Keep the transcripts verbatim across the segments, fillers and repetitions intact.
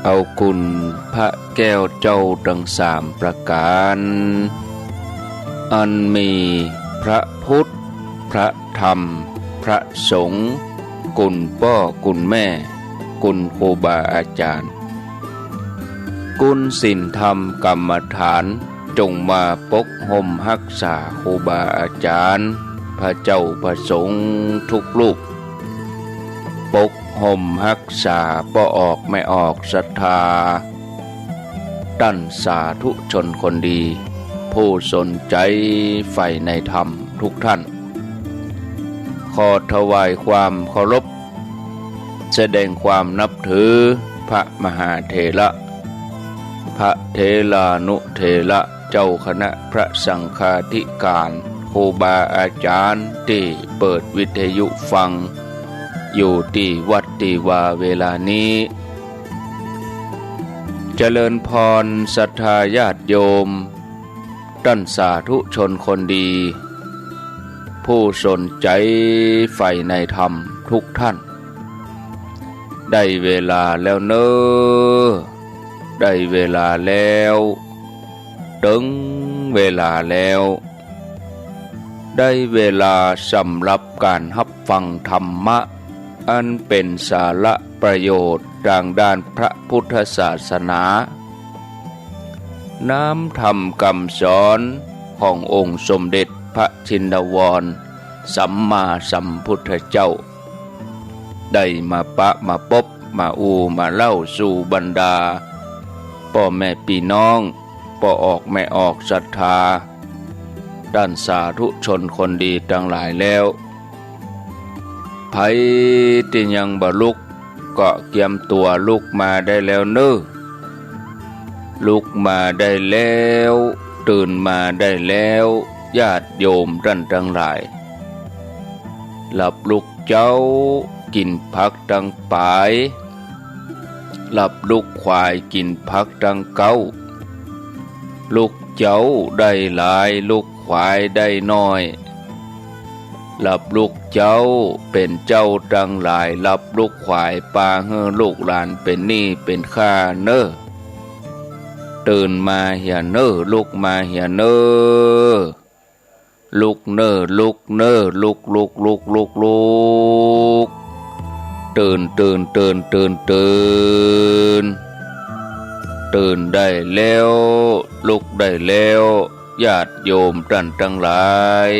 เอาคุณพระแก้วเจ้าตังสามประก๋าน อันมีพระพุทธ พระธรรม พระสงฆ์ คุณป้อคุณแม่ คุณครูบาอาจ๋ารย์ คุณศีลธรรมกรรมฐาน จงมาปกห่มฮักษาครูบาอาจ๋ารย์ พระเจ้าพระสงฆ์ทุกรูป ปกห่มฮักษาป้อออกแม่ออกศรัทธา ต้านสาธุชนคนดี ผู้สนใจ๋ใฝ่ในธรรมทุกท่าน ขอถวายความเคารพ แสดงความนับถือพระมหาเถระ พระเถรานุเถระ เจ้าคณะพระสังฆาธิการ ครูบาอาจ๋ารย์ตี้เปิดวิทยุฟังอยู่ตี้วัดตี้วาเวลานี้ เจริญพรศรัทธาญาติโยม ต้านสาธุชนคนดี ผู้สนใจ๋ใฝ่ในธรรมทุกท่าน ได้เวลาแล้วเน่อ ได้เวลาแล้ว เถิงเวลาแล้ว ได้เวลาสำหรับก๋านฮับฟังธรรมะ อันเป๋นสาระประโยชน์ตางด้านพระพุทธศาสนา น้ำธรรมกำสอนขององค์สมเด็จพระชินวรสัมมาสัมพุทธเจ้า ได้มาปะมาปบ มาอู้มาเล่าสู่บรรดาป้อแม่ปี้น้อง ป้อออกแม่ออกศรัทธา ต้านสาธุชนคนดีตังหลายแล้ว ใผตี้ยังบ่ลุก ก็เกียมตั๋วลุกมาได้แล้วเน่อ ลุกมาได้แล้ว ตื่นมาได้แล้ว ญาติโยมต้านตังหลาย หลับลุกเจ๊า กิ๋นผักตังป๋าย หลับลุกขวาย กิ๋นผักตังเก๊า ลุกเจ๊าได้หลาย ลุกขวายได้น้อย หลับลุกเจ๊าเป๋นเจ้าตังหลาย หลับลุกขวายปาหื้อลูกหลานเป๋นหนี้เป๋นข้าเน่อ ตื่นมาเหียเน่อ ลุกมาเหียเน่อ ลุกเน่อ ลุกเน่อ ลุก ลุก ลุก ลุก ลุก ตื่น ตื่น ตื่น ตื่น ตื่น ตื่นได้แล้ว ลุกได้แล้ว ญาติโยมต้านตังหลาย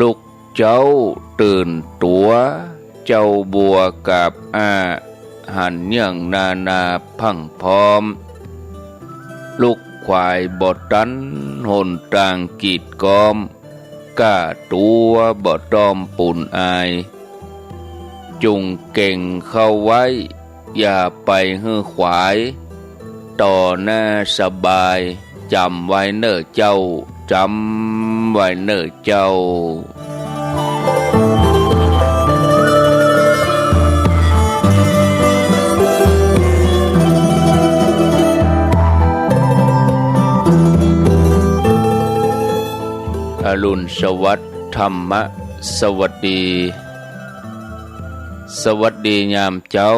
ลุกเจ๊าตื่นตั๋ว เจ๊าบัวกาบอ้า หันเยื่องนานาพรั่งพร้อม ลุกขวายบ่ตัน หนตางกีดก๊อม ก้าตั๋วบ่ต้อมปูนอาย จุ่งเก่งเข้าไว้ อย่าไปหื้อขวาย ต่อหน้าสบาย จ๋ำไว้เน่อเจ้า จ๋ำไว้เน่อเจ้า อรุณสวัสดิ์ ธรรมะสวัสดี สวัสดียามเจ๊า